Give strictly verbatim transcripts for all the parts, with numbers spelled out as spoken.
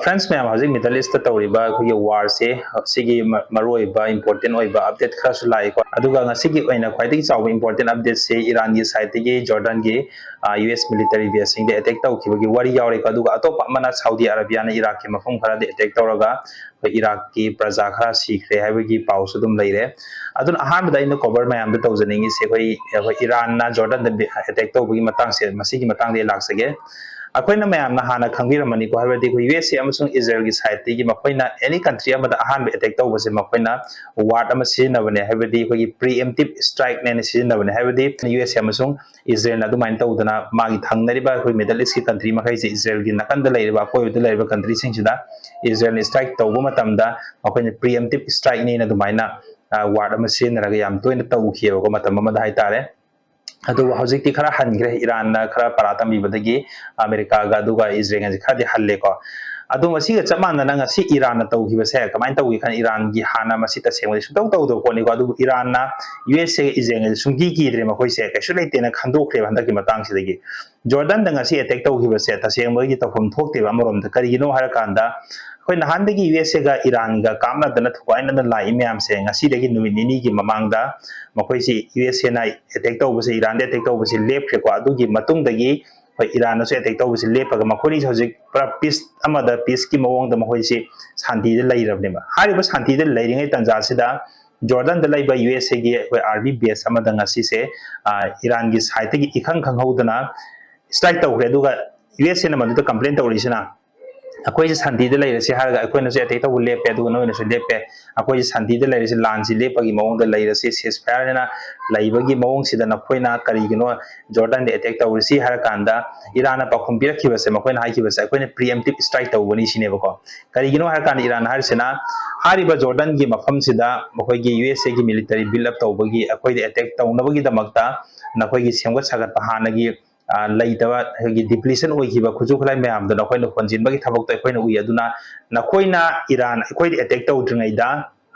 Friends ꯃꯌꯥꯝ, ꯍꯧꯖꯤꯛ Middle East ꯇꯧꯔꯤꯕ ꯑꯩꯈꯣꯏꯒꯤ war ꯁꯦ, ꯁꯤꯒꯤ ꯃ-, ꯃꯔꯨꯑꯣꯏꯕ important ꯑꯣꯏꯕ update ꯈꯔꯁꯨ ꯂꯥꯛꯏꯀꯣ꯫ ꯑꯗꯨꯒ ꯉꯁꯤꯒꯤ ꯑꯣꯏꯅ ꯈ꯭ꯋꯥꯏꯗꯒꯤ ꯆꯥꯎꯕ important update ꯁꯦ ꯏꯔꯥꯟꯒꯤ side ꯇꯒꯤ ꯖꯣꯔꯗꯟꯒꯤ, ꯑ, U S military base ꯁꯤꯡꯗ attack ꯇꯧꯈꯤꯕꯒꯤ ꯋꯥꯔꯤ ꯌꯥꯎꯔꯦꯀꯣ꯫ ꯑꯗꯨꯒ ꯑꯇꯣꯞꯄ ꯑꯃꯅ ꯁꯥꯎꯗꯤ ꯑꯔꯥꯕꯤꯌꯥꯅ ꯏꯔꯥꯛꯀꯤ ꯃꯐꯝ ꯈꯔꯗ attack ꯇꯧꯔꯒ ꯑꯩꯈꯣꯏ ꯏꯔꯥꯛꯀꯤ ꯄ꯭ꯔꯖꯥ ꯈꯔ ꯁꯤꯈ꯭ꯔꯦ ꯍꯥꯏꯕꯒꯤ ꯄꯥꯎꯁꯨ ꯑꯗꯨꯝ ꯂꯩꯔꯦ꯫ ꯑꯗꯨꯅ ꯑꯍꯥꯟꯕꯗ ꯑꯩꯅ cover ꯃꯌꯥꯝꯗ ꯇꯧꯖꯅꯤꯡꯉꯤꯁꯦ ꯑꯩꯈꯣꯏ, ꯑꯩꯈꯣꯏ ꯏꯔꯥꯟꯅ ꯖꯣꯔꯗꯟꯗ attack ꯇꯧꯕꯒꯤ ꯃꯇꯥꯡꯁꯦ, ꯃꯁꯤꯒꯤ ꯃꯇꯥꯡꯗ ꯑꯩ ꯂꯥꯛꯆꯒꯦ꯫ ꯑꯩꯈꯣꯏꯅ ꯃꯌꯥꯝꯅ ꯍꯥꯟꯅ ꯈꯪꯕꯤꯔꯝꯃꯅꯤꯀꯣ, ꯍꯥꯏꯕꯗꯤ ꯑꯩꯈꯣꯏ U S A ꯑꯃꯁꯨꯡ ꯏꯖꯔꯦꯜꯒꯤ side ꯇꯒꯤ ꯃꯈꯣꯏꯅ any country ꯑꯃꯗ ꯑꯍꯥꯟꯕ attack ꯇꯧꯕꯁꯦ ꯃꯈꯣꯏꯅ word ꯑꯃ ꯁꯤꯖꯤꯟꯅꯕꯅꯦ, ꯍꯥꯏꯕꯗꯤ ꯑꯩꯈꯣꯏꯒꯤ preemptive strike ꯅꯦꯅ ꯁꯤꯖꯤꯟꯅꯕꯅꯦ꯫ ꯍꯥꯏꯕꯗꯤ U S A ꯑꯃꯁꯨꯡ ꯏꯖꯔꯦꯜꯅ ꯑꯗꯨꯃꯥꯏꯅ ꯇꯧꯗꯅ ꯃꯥꯒꯤ ꯊꯪꯅꯔꯤꯕ ꯑꯩꯈꯣꯏ Middle East ꯀꯤ country ꯃꯈꯩꯁꯦ, ꯏꯖꯔꯦꯜꯒꯤ ꯅꯥꯀꯟꯗ ꯂꯩꯔꯤꯕ, ꯑꯀꯣꯏꯕꯗ ꯂꯩꯔꯤꯕ country ꯁꯤꯡꯁꯤꯗ ꯏꯖꯔꯦꯜꯅ strike ꯇꯧꯕ ꯃꯇꯝꯗ ꯃꯈꯣꯏꯅ preemptive strike ꯅꯦꯅ ꯑꯗꯨꯃꯥꯏꯅ, ꯑ, word ꯑꯃ ꯁꯤꯖꯤꯟꯅꯔꯒ ꯌꯥꯝ ꯇꯣꯏꯅ ꯇꯧꯈꯤꯑꯕꯀꯣ, ꯃꯇꯝ ꯑꯃꯗ ꯍꯥꯏꯇꯥꯔꯦ꯫ ꯑꯗꯨꯕꯨ ꯍꯧꯖꯤꯛꯇꯤ ꯈꯔ ꯍꯟꯈ꯭ꯔꯦ, ꯏꯔꯥꯟꯅ ꯈꯔ ꯄꯔꯥ ꯇꯝꯕꯤꯕꯗꯒꯤ ꯑꯃꯦꯔꯤꯀꯥꯒ ꯑꯗꯨꯒ ꯏꯖꯔꯦꯜꯒꯁꯦ ꯈꯔꯗꯤ ꯍꯜꯂꯦꯀꯣ꯫ ꯑꯗꯣ ꯃꯁꯤꯒ ꯆꯞ ꯃꯥꯟꯅꯅ ꯉꯁꯤ ꯏꯔꯥꯟꯅ ꯇꯧꯈꯤꯕꯁꯦ ꯀꯃꯥꯏꯅ ꯇꯧꯒꯦ ꯈꯟ, ꯏꯔꯥꯟꯒꯤ ꯍꯥꯟꯅ ꯃꯁꯤ ꯇꯁꯦꯡꯕꯗꯤ ꯁꯨꯡꯇꯧ ꯇꯧꯗꯕ ꯄꯣꯠꯅꯤꯀꯣ꯫ ꯑꯗꯨꯕꯨ ꯏꯔꯥꯟꯅ U S A ꯒ ꯏꯖꯔꯦꯜꯒꯁꯦ ꯁꯨꯡꯀꯤ ꯀꯤꯗ꯭ꯔꯦ, ꯃꯈꯣꯏꯁꯦ ꯀꯩꯁꯨ ꯂꯩꯇꯦꯅ ꯈꯟꯗꯣꯛꯈ꯭ꯔꯦꯕ ꯍꯟꯗꯛꯀꯤ ꯃꯇꯥꯡꯁꯤꯗꯒꯤ꯫ ꯖꯣꯔꯗꯟꯗ ꯉꯁꯤ attack ꯇꯧꯈꯤꯕꯁꯦ ꯇꯁꯦꯡꯕꯒꯤ ꯇꯧꯐꯝ ꯊꯣꯛꯇꯦꯕ꯫ ꯑꯃꯔꯣꯝꯗ ꯀꯔꯤꯒꯤꯅꯣ ꯍꯥꯏꯔꯀꯥꯟꯗ, ꯑꯩꯈꯣꯏ ꯅꯍꯥꯟꯗꯒꯤ U S A ꯒ ꯏꯔꯥꯟꯒ ꯀꯥꯞꯅꯗꯅ ꯊꯨꯒꯥꯏꯅꯗꯅ ꯂꯥꯛꯏ ꯃꯌꯥꯝꯁꯦ ꯉꯁꯤꯗꯒꯤ ꯅꯨꯃꯤꯠ ꯅꯤꯅꯤꯒꯤ ꯃꯃꯥꯡꯗ ꯃꯈꯣꯏꯁꯤ U S A ꯅ attack ꯇꯧꯕꯁꯦ, ꯏꯔꯥꯟꯗ attack ꯇꯧꯕꯁꯦ ꯂꯦꯞꯈ꯭ꯔꯦꯀꯣ꯫ ꯑꯗꯨꯒꯤ ꯃꯇꯨꯡꯗꯒꯤ ꯑꯩꯈꯣꯏ ꯏꯔꯥꯟꯅꯁꯨ attack ꯇꯧꯕꯁꯦ ꯂꯦꯞꯄꯒ ꯃꯈꯣꯏꯅꯤꯁꯦ ꯍꯧꯖꯤꯛ ꯄꯨꯔꯥ peace ꯑꯃꯗ, peace ꯀꯤ ꯃꯑꯣꯡꯗ ꯃꯈꯣꯏꯁꯤ ꯁꯥꯟꯇꯤꯗ ꯂꯩꯔꯕꯅꯦꯕ꯫ ꯍꯥꯏꯔꯤꯕ ꯁꯥꯟꯇꯤꯗ ꯂꯩꯔꯤꯉꯩ ꯇꯥꯟꯖꯥꯁꯤꯗ ꯖꯣꯔꯗꯟꯗ ꯂꯩꯕ U S A ꯒꯤ ꯑꯩꯈꯣꯏ army base ꯑꯃꯗ ꯉꯁꯤꯁꯦ, ꯑ, ꯏꯔꯥꯟꯒꯤ side ꯇꯒꯤ ꯏꯈꯪ ꯈꯪꯍꯧꯗꯅ strike ꯇꯧꯈ꯭ꯔꯦ꯫ ꯑꯗꯨꯒ U S A ꯅ ꯃꯗꯨꯗ complain ꯇꯧꯔꯤꯁꯤꯅ, "ꯑꯩꯈꯣꯏꯁꯦ ꯁꯥꯟꯇꯤꯗ ꯂꯩꯔꯁꯤ ꯍꯥꯏꯔꯒ ꯑꯩꯈꯣꯏꯅꯁꯨ attack ꯇꯧꯕ ꯂꯦꯞꯄꯦ, ꯑꯗꯨꯒ ꯅꯣꯏꯅꯁꯨ ꯂꯦꯞꯄꯦ꯫ ꯑꯩꯈꯣꯏꯁꯦ ꯁꯥꯟꯇꯤꯗ ꯂꯩꯔꯁꯤ, ꯂꯥꯟꯁꯤ ꯂꯦꯞꯄꯒꯤ ꯃꯑꯣꯡꯗ ꯂꯩꯔꯁꯤ, ceasefire ꯍꯥꯏꯅ ꯂꯩꯕꯒꯤ ꯃꯑꯣꯡꯁꯤꯗ ꯅꯈꯣꯏꯅ ꯀꯔꯤꯒꯤꯅꯣ ꯖꯣꯔꯗꯟꯗ attack ꯇꯧꯔꯤꯁꯤ?" ꯍꯥꯏꯔꯀꯥꯟꯗ ꯏꯔꯥꯟꯅ ꯄꯥꯎꯈꯨꯝ ꯄꯤꯔꯛꯈꯤꯕꯁꯦ, ꯃꯈꯣꯏꯅ ꯍꯥꯏꯈꯤꯕꯁꯦ, "ꯑꯩꯈꯣꯏꯅ preemptive strike ꯇꯧꯕꯅꯤ" ꯁꯤꯅꯦꯕꯀꯣ꯫ ꯀꯔꯤꯒꯤꯅꯣ ꯍꯥꯏꯔꯀꯥꯟꯗ ꯏꯔꯥꯟꯅ ꯍꯥꯏꯔꯤꯁꯤꯅ, ꯍꯥꯏꯔꯤꯕ ꯖꯣꯔꯗꯟꯒꯤ ꯃꯐꯝꯁꯤꯗ ꯃꯈꯣꯏꯒꯤ U S A ꯒꯤ military build up ꯇꯧꯕꯒꯤ, ꯑꯩꯈꯣꯏꯗ attack ꯇꯧꯅꯕꯒꯤꯗꯃꯛꯇ ꯅꯈꯣꯏꯒꯤ ꯁꯦꯝꯒꯠ ꯁꯥꯒꯠꯄ ꯍꯥꯟꯅꯒꯤ, ꯑ, ꯂꯩꯇꯕ, ꯑꯩꯈꯣꯏꯒꯤ depletion ꯑꯣꯏꯈꯤꯕ ꯈꯨꯠꯁꯨ ꯈꯨꯠꯂꯥꯏ ꯃꯌꯥꯝꯗꯣ ꯅꯈꯣꯏꯅ ꯍꯣꯟꯖꯤꯟꯕꯒꯤ ꯊꯕꯛꯇꯣ ꯑꯩꯈꯣꯏꯅ ꯎꯏ꯫ ꯑꯗꯨꯅ ꯅꯈꯣꯏꯅ ꯏꯔꯥꯟ ꯑꯩꯈꯣꯏꯗ attack ꯇꯧꯗ꯭ꯔꯤꯉꯩꯗ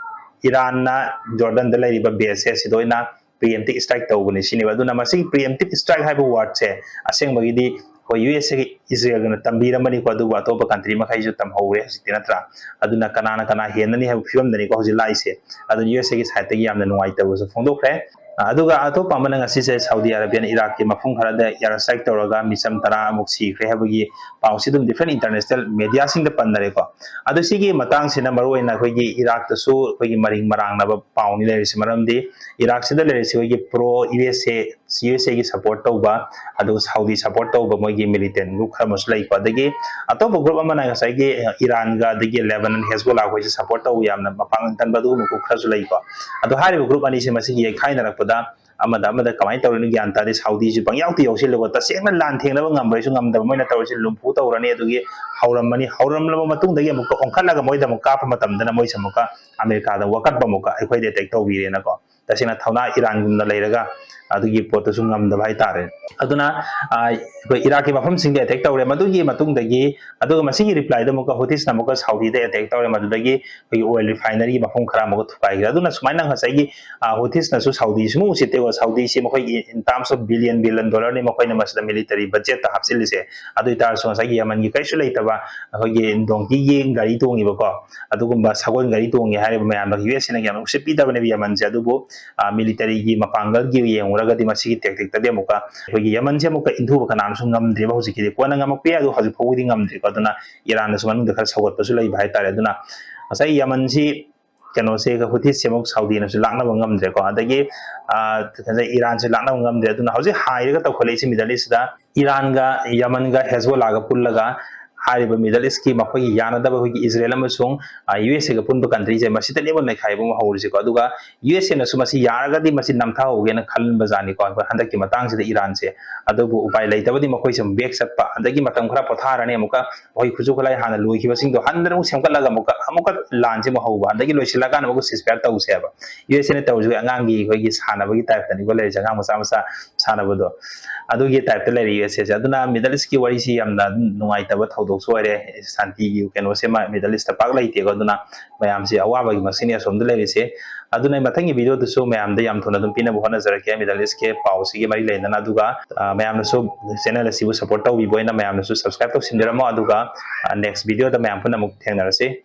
ꯏꯔꯥꯟꯅ ꯖꯣꯔꯗꯟꯗ ꯂꯩꯔꯤꯕ base ꯁꯦ ꯁꯤꯗ ꯑꯣꯏꯅ preemptive strike ꯇꯧꯕꯅꯤ ꯁꯤꯅꯦꯕ꯫ ꯑꯗꯨꯅ ꯃꯁꯤꯒꯤ preemptive strike ꯍꯥꯏꯕ word ꯁꯦ ꯑꯁꯦꯡꯕꯒꯤꯗꯤ ꯑꯩꯈꯣꯏ ꯌꯨ ꯑꯦꯁ ꯑꯦꯒ ꯏꯖꯔꯦꯜꯒꯅ ꯇꯝꯕꯤꯔꯝꯕꯅꯤꯀꯣ, ꯑꯗꯨꯕꯨ ꯑꯇꯣꯞꯄ ꯀꯟꯇ꯭ꯔꯤ ꯃꯈꯩꯁꯨ ꯇꯝꯍꯧꯔꯦ ꯍꯧꯖꯤꯛꯇꯤ, ꯅꯠꯇ꯭ꯔꯥ? ꯑꯗꯨꯅ ꯀꯅꯥꯅ ꯀꯅꯥ ꯍꯦꯟꯅꯅꯤ ꯍꯥꯏꯕ ꯐꯤꯕꯝꯗꯅꯤꯀꯣ ꯍꯧꯖꯤꯛ ꯂꯥꯛꯏꯁꯦ꯫ ꯑꯗꯨꯅ ꯌꯨ ꯑꯦꯁ ꯑꯦꯒꯤ ꯁꯥꯏꯠꯇꯒꯤ ꯌꯥꯝꯅ ꯅꯨꯡꯉꯥꯏꯇꯕꯁꯨ ꯐꯣꯡꯗꯣꯛꯈ꯭ꯔꯦ꯫ ꯑꯗꯨꯒ ꯑꯇꯣꯞꯄ ꯑꯃꯅ ꯉꯁꯤꯁꯦ ꯁꯥꯎꯗꯤ ꯑꯔꯥꯕꯤꯌꯥꯅ ꯏꯔꯥꯛꯀꯤ ꯃꯐꯝ ꯈꯔꯗ air strike ꯇꯧꯔꯒ ꯃꯤꯆꯝ ꯇꯔꯥ ꯑꯃꯨꯛ ꯁꯤꯈ꯭ꯔꯦ ꯍꯥꯏꯕꯒꯤ ꯄꯥꯎꯁꯤ ꯑꯗꯨꯝ different international mediaꯁꯤꯡꯗ ꯄꯟꯅꯔꯦꯀꯣ꯫ ꯑꯗꯨ ꯁꯤꯒꯤ ꯃꯇꯥꯡꯁꯤꯅ ꯃꯔꯨꯑꯣꯏꯅ ꯑꯩꯈꯣꯏꯒꯤ ꯏꯔꯥꯛꯇꯁꯨ ꯑꯩꯈꯣꯏꯒꯤ ꯃꯔꯤꯡ ꯃꯔꯥꯡꯅꯕ ꯄꯥꯎꯅꯤ ꯂꯩꯔꯤꯁꯤ, ꯃꯔꯝꯗꯤ ꯏꯔꯥꯛꯁꯤꯗ ꯂꯩꯔꯤꯁꯤ ꯑꯩꯈꯣꯏꯒꯤ pro ꯌꯨ ꯑꯦꯁ ꯑꯦ, ꯌꯨ ꯑꯦꯁ ꯑꯦꯒꯤ support ꯇꯧꯕ, ꯑꯗꯨꯒ ꯁꯥꯎꯗꯤ support ꯇꯧꯕ ꯃꯣꯏꯒꯤ militant group ꯈꯔ ꯑꯃꯁꯨ ꯂꯩꯀꯣ꯫ ꯑꯗꯒꯤ ꯑꯇꯣꯞꯄ group ꯑꯃꯅ ꯉꯁꯥꯏꯒꯤ ꯏꯔꯥꯟꯒ ꯑꯗꯒꯤ ꯂꯦꯕꯅꯟ ꯍꯦꯖꯕꯣꯂꯥ ꯑꯩꯈꯣꯏꯁꯦ support ꯇꯧꯕ ꯌꯥꯝꯅ ꯃꯄꯥꯡꯒꯜ ꯀꯟꯕ ꯑꯗꯨꯒꯨꯝꯕ group ꯈꯔꯁꯨ ꯂꯩꯀꯣ꯫ ꯑꯗꯣ ꯍꯥꯏꯔꯤꯕ group ꯑꯅꯤꯁꯦ ꯃꯁꯤꯒꯤ ꯌꯩꯈꯥꯏꯅꯔꯛꯄꯗ ꯑꯃꯗ ꯑꯃꯗ ꯀꯃꯥꯏꯅ ꯇꯧꯔꯤꯅꯣ ꯒ꯭ꯌꯥꯟ ꯇꯥꯗꯦ꯫ ꯁꯥꯎꯗꯤꯁꯨ ꯄꯪꯌꯥꯎꯇ ꯌꯥꯎꯁꯤꯜꯂꯒ ꯇꯁꯦꯡꯅ ꯂꯥꯟ ꯊꯦꯡꯅꯕ ꯉꯝꯕ꯭ꯔꯁꯨ ꯉꯝꯗꯕ, ꯃꯣꯏꯅ ꯇꯧꯔꯤꯁꯤ ꯂꯨꯝꯐꯨ ꯇꯧꯔꯅꯤ, ꯑꯗꯨꯒꯤ ꯍꯧꯔꯝꯃꯅꯤ, ꯍꯧꯔꯝꯂꯕ ꯃꯇꯨꯡꯗꯒꯤ ꯑꯃꯨꯛꯀ ꯑꯣꯟꯈꯠꯂꯒ ꯃꯣꯏꯗ ꯑꯃꯨꯛ ꯀꯥꯞꯄ ꯃꯇꯝꯗꯅ ꯃꯣꯏꯁꯦ ꯑꯃꯨꯛꯀ ꯑꯃꯦꯔꯤꯀꯥꯗ ꯋꯥꯀꯠꯄ, ꯑꯃꯨꯛꯀ ꯑꯩꯈꯣꯏꯗ attack ꯇꯧꯕꯤꯔꯦꯅꯀꯣ꯫ ꯇꯁꯦꯡꯅ ꯊꯧꯅꯥ ꯏꯔꯥꯟꯒꯨꯝꯅ ꯂꯩꯔꯒ ꯑꯗꯨꯒꯤ ꯄꯣꯠꯇꯨꯁꯨ ꯉꯝꯗꯕ ꯍꯥꯏꯇꯥꯔꯦ꯫ ꯑꯗꯨꯅ, ꯑ, ꯑꯩꯈꯣꯏ ꯏꯔꯥꯛꯀꯤ ꯃꯐꯝꯁꯤꯡꯗ attack ꯇꯧꯔꯦ꯫ ꯃꯗꯨꯒꯤ ꯃꯇꯨꯡꯗꯒꯤ, ꯑꯗꯨꯒ ꯃꯁꯤꯒꯤ replyꯗ ꯑꯃꯨꯛꯀ ꯍꯨꯊꯤꯁꯅ ꯑꯃꯨꯛꯀ ꯁꯥꯎꯗꯤꯗ attack ꯇꯧꯔꯦ꯫ ꯃꯗꯨꯗꯒꯤ ꯑꯩꯈꯣꯏꯒꯤ oil refineryꯒꯤ ꯃꯐꯝ ꯈꯔ ꯑꯃꯨꯛꯀ ꯊꯨꯒꯥꯏꯈ꯭ꯔꯦ꯫ ꯑꯗꯨꯅ ꯁꯨꯃꯥꯏꯅ ꯉꯁꯥꯏꯒꯤ, ꯑ, ꯍꯨꯊꯤꯁꯅꯁꯨ ꯁꯥꯎꯗꯤꯁꯤꯃꯨꯛ ꯎꯁꯤꯠꯇꯦꯀꯣ꯫ ꯁꯥꯎꯗꯤꯁꯤ ꯃꯈꯣꯏꯒꯤ in terms of billion, billion dollarꯅꯤ ꯃꯈꯣꯏꯅ ꯃꯁꯤꯗ military budgetꯇ ꯍꯥꯞꯆꯤꯜꯂꯤꯁꯦ꯫ ꯑꯗꯨ ꯑꯣꯏꯇꯥꯔꯁꯨ ꯉꯁꯥꯏꯒꯤ ꯌꯃꯟꯒꯤ ꯀꯔꯤꯁꯨ ꯂꯩꯇꯕ ꯑꯩꯈꯣꯏꯒꯤ donkeyꯒꯤ ꯒꯥꯔꯤ ꯇꯣꯡꯉꯤꯕꯀꯣ, ꯑꯗꯨꯒꯨꯝꯕ ꯁꯒꯣꯜ ꯒꯥꯔꯤ ꯇꯣꯡꯉꯤ ꯍꯥꯏꯔꯤꯕ ꯃꯌꯥꯝꯗꯣ ꯌꯨ ꯑꯦꯁ ꯑꯦꯅ ꯌꯥꯝꯅ ꯎꯁꯤꯠꯄꯤꯗꯕꯅꯦꯕ ꯌꯃꯟꯁꯦ꯫ ꯑꯗꯨꯕꯨ, ꯑ, militaryꯒꯤ ꯃꯄꯥꯡꯒꯜꯒꯤ ꯌꯦꯡꯉꯨꯔꯒꯗꯤ ꯃꯁꯤꯒꯤ tacticꯇꯗꯤ ꯑꯃꯨꯛꯀ ꯑꯩꯈꯣꯏꯒꯤ ꯌꯃꯟꯁꯦ ꯑꯃꯨꯛꯀ ꯏꯟꯊꯨꯕ ꯀꯅꯥꯅꯁꯨ ꯉꯝꯗ꯭ꯔꯤꯕ ꯍꯧꯖꯤꯛꯀꯤꯗꯤ꯫ ꯀꯣꯟꯅ ꯉꯝꯃꯛꯄ ꯌꯥꯏ, ꯑꯗꯨ ꯍꯧꯖꯤꯛ ꯐꯥꯎꯕꯗꯤ ꯉꯝꯗ꯭ꯔꯤꯀꯣ꯫ ꯑꯗꯨꯅ ꯏꯔꯥꯟꯅꯁꯨ ꯃꯅꯨꯡꯗ ꯈꯔ ꯁꯧꯒꯠꯄꯁꯨ ꯂꯩꯕ ꯍꯥꯏꯇꯥꯔꯦ꯫ ꯑꯗꯨꯅ ꯉꯁꯥꯏ ꯌꯃꯟꯁꯤ ꯀꯩꯅꯣꯁꯦ, ꯍꯨꯊꯤꯁꯁꯦ ꯑꯃꯨꯛ ꯁꯥꯎꯗꯤꯅꯁꯨ ꯂꯥꯛꯅꯕ ꯉꯝꯗ꯭ꯔꯦꯀꯣ꯫ ꯑꯗꯒꯤ, ꯑ, ꯉꯁꯥꯏ ꯏꯔꯥꯟꯁꯨ ꯂꯥꯛꯅꯕ ꯉꯝꯗ꯭ꯔꯦ꯫ ꯑꯗꯨꯅ ꯍꯧꯖꯤꯛ ꯍꯥꯏꯔꯒ ꯇꯧꯈꯠꯂꯛꯏꯁꯤ Middle Eastꯗ ꯏꯔꯥꯟꯒ ꯌꯃꯟꯒ ꯍꯦꯖꯕꯣꯂꯥꯒ ꯄꯨꯜꯂꯒ ꯍꯥꯏꯔꯤꯕ Middle Eastꯀꯤ ꯃꯈꯣꯏꯒꯤ ꯌꯥꯅꯗꯕ ꯑꯩꯈꯣꯏꯒꯤ ꯏꯖꯔꯦꯜ ꯑꯃꯁꯨꯡ, ꯑ, ꯌꯨ ꯑꯦꯁ ꯑꯦꯒ ꯄꯨꯟꯕ countryꯁꯦ ꯃꯁꯤꯗꯅꯦꯕ ꯅꯩꯈꯥꯏꯕ ꯑꯃ ꯍꯧꯔꯤꯁꯦꯀꯣ꯫ ꯑꯗꯨꯒ ꯌꯨ ꯑꯦꯁ ꯑꯦꯅꯁꯨ ꯃꯁꯤ ꯌꯥꯔꯒꯗꯤ ꯃꯁꯤ ꯅꯝꯊꯍꯧꯒꯦꯅ ꯈꯟꯕꯖꯥꯠꯅꯤꯀꯣ ꯑꯩꯈꯣꯏ ꯍꯟꯗꯛꯀꯤ ꯃꯇꯥꯡꯁꯤꯗ ꯏꯔꯥꯟꯁꯦ꯫ ꯑꯗꯨꯕꯨ ꯎꯄꯥꯏ ꯂꯩꯇꯕꯗꯤ ꯃꯈꯣꯏꯁꯦ ꯑꯃꯨꯛ back ꯆꯠꯄ, ꯑꯗꯒꯤ ꯃꯇꯝ ꯈꯔ ꯄꯣꯊꯥꯔꯅꯤ, ꯑꯃꯨꯛꯀ ꯑꯩꯈꯣꯏ ꯈꯨꯠꯁꯨ ꯈꯨꯠꯂꯥꯏ ꯍꯥꯟꯅ ꯂꯣꯏꯈꯤꯕꯁꯤꯡꯗꯣ ꯍꯟꯗꯅ ꯑꯃꯨꯛ ꯁꯦꯝꯒꯠꯂꯒ ꯑꯃꯨꯛꯀ, ꯑꯃꯨꯛꯀ ꯂꯥꯟꯁꯦ ꯑꯃꯨꯛ ꯍꯧꯕ, ꯍꯟꯗꯛꯀꯤ ꯂꯣꯏꯁꯤꯜꯂꯀꯥꯟꯗ ꯑꯃꯨꯛꯀ ceasefire ꯇꯧꯁꯦ ꯍꯥꯏꯕ꯫ ꯌꯨ ꯑꯦꯁ ꯑꯦꯅ ꯇꯧꯔꯤꯁꯦ ꯑꯉꯥꯡꯒꯤ ꯑꯩꯈꯣꯏꯒꯤ ꯁꯥꯟꯅꯕꯒꯤ typeꯇꯅꯤꯀꯣ ꯂꯩꯔꯤꯁꯦ, ꯑꯉꯥꯡ ꯃꯆꯥ ꯃꯆꯥ ꯁꯥꯟꯅꯕꯗꯣ, ꯑꯗꯨꯒꯤ typeꯇ ꯂꯩꯔꯦ ꯌꯨ ꯑꯦꯁ ꯑꯦꯁꯦ꯫ ꯑꯗꯨꯅ Middle Eastꯀꯤ ꯋꯥꯔꯤꯁꯤ ꯌꯥꯝꯅ ꯑꯗꯨꯝ ꯅꯨꯡꯉꯥꯏꯇꯕ ꯊꯧꯗꯣꯛ ꯁꯨ ꯑꯣꯏꯔꯦ, ꯁꯥꯟꯇꯤꯒꯤ ꯀꯩꯅꯣꯁꯦ ꯃꯤꯗꯜ ꯏꯁꯇ ꯄꯥꯛ ꯂꯩꯇꯦꯀꯣ꯫ ꯑꯗꯨꯅ ꯃꯌꯥꯝꯁꯦ ꯑꯋꯥꯕꯒꯤ ꯃꯁꯤꯡꯅꯤ ꯑꯁꯣꯝꯗ ꯂꯩꯔꯤꯁꯦ꯫ ꯑꯗꯨꯅ ꯑꯩ ꯃꯊꯪꯒꯤ ꯚꯤꯗꯤꯑꯣꯗꯨꯁꯨ ꯃꯌꯥꯝꯗ ꯌꯥꯝ ꯊꯨꯅ ꯑꯗꯨꯝ ꯄꯤꯅꯕ ꯍꯣꯠꯅꯖꯔꯛꯀꯦ꯫ ꯃꯤꯗꯜ ꯏꯁꯀꯤ ꯄꯥꯎꯁꯤꯒꯤ ꯃꯔꯤ ꯂꯩꯅꯅ꯫ ꯑꯗꯨꯒ ꯑ, ꯃꯌꯥꯝꯅꯁꯨ ꯆꯦꯅꯦꯜ ꯑꯁꯤꯕꯨ ꯁꯞꯄꯣꯔꯠ ꯇꯧꯕꯤꯕ ꯑꯣꯏꯅ ꯃꯌꯥꯝꯅꯁꯨ ꯁꯕꯁꯀ꯭ꯔꯥꯏꯕ ꯇꯧꯁꯤꯟꯕꯤꯔꯝꯃꯣ꯫ ꯑꯗꯨꯒ ꯅꯦꯛꯁ ꯚꯤꯗꯤꯑꯣꯗ ꯃꯌꯥꯝ ꯄꯨꯟꯅ ꯑꯃꯨꯛ ꯊꯦꯡꯅꯔꯁꯤ꯫